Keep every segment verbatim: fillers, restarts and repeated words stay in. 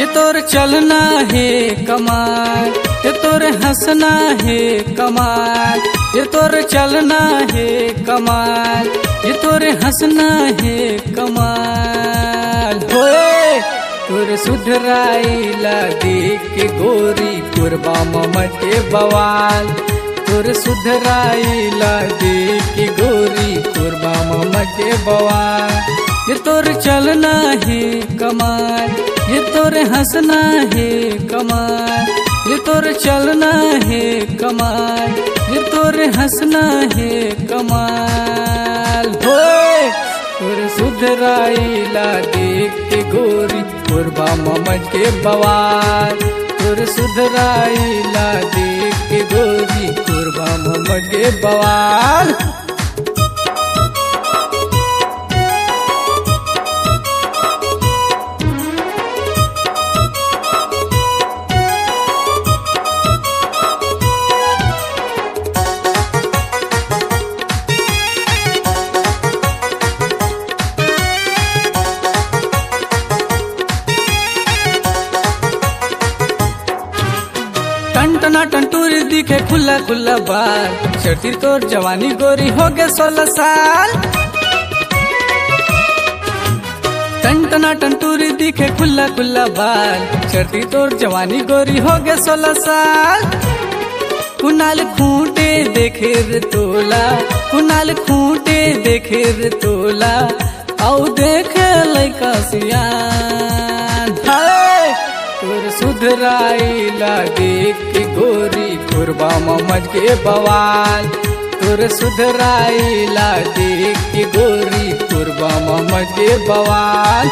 ये तोर चलना हे कमाल, ये तोर हंसना हे कमाल, ये तोर चलना हे कमाल, ये तोर हंसना हे कमाल। होए तोर सुधराई ला देख के गोरी, कोरबा म मच के बवाल। तोर सुधराई ला देख के गोरी, कोरबा म मच के बवाल। ये तोर चलना हे कमाल, ये तोर हंसना हे कमाल, ये तोर चलना हे कमाल, ये तोर हंसना हे कमाल। होए तोर सुधराई ला देख के गोरी, कोरबा म मच के बवाल। तोर सुधराई ला देख के गोरी, कोरबा म मच के बवाल। टन टना टन टूरी दिखे खुल्ला खुल्ला बाल, चढ़ती तोर जवानी गोरी हो गे सोलह साल। टन टना टन टूरी दिखे खुल्ला खुल्ला बाल, चढ़ती तोर जवानी गोरी हो गे सोलह साल। कुनाल खूंटे देखे रे तोला, कुनाल खूंटे देखे रे तोला, अउ देखे लइका सियान। हाय तोर सुधराई ला देख के गोरी, कोरबा म मच के बवाल। तोर सुधराई ला देख के गोरी, कोरबा म मच के बवाल।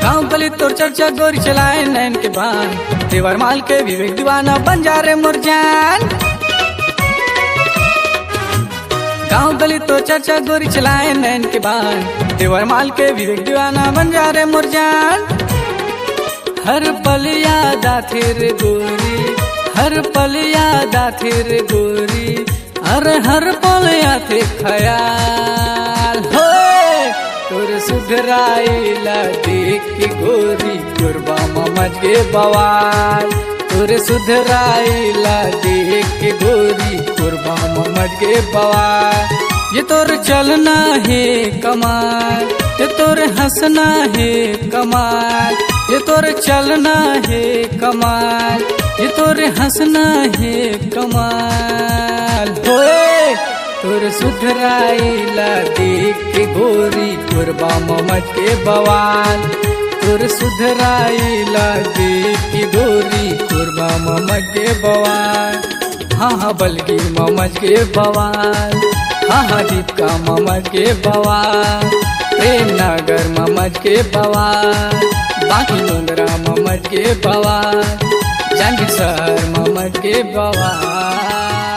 गांव गली तोर चर्चा गोरी चलाए नैन के बान, देवर माल के विवेक दीवाना बन जा रे मोर जान। गांव गली तोर चर्चा गोरी चलाए नैन के बान, देवर माल के विवेक दीवाना बन जा रे मोर जान। हर पल याद आथे रे गोरी, हर पल याद आथे रे गोरी, अरे हर पल आथे खयाल। होए तोर सुधराई ला देख के गोरी, कोरबा म मच के बवाल। तोर सुधराई ला देख के गोरी, कोरबा म मच के बवाल। ये तोर चलना हे कमाल, ये तोर हंसना हे कमाल, ये तोर चलना हे कमाल, ये तोर हंसना हे कमाल। होए तोर सुधराई ला देख के गोरी, कोरबा म मच के बवाल। तोर सुधराई ला देख के गोरी, कोरबा म मच के बवाल। हाँ हाँ बलगी म मच के बवाल, हाँ हाँ दीपका म मच के बवाल, प्रेम नगर म मच के बवाल, बाकी मुंदरा म मच के बवाल, जांजगीर शहर म मच के बवाल।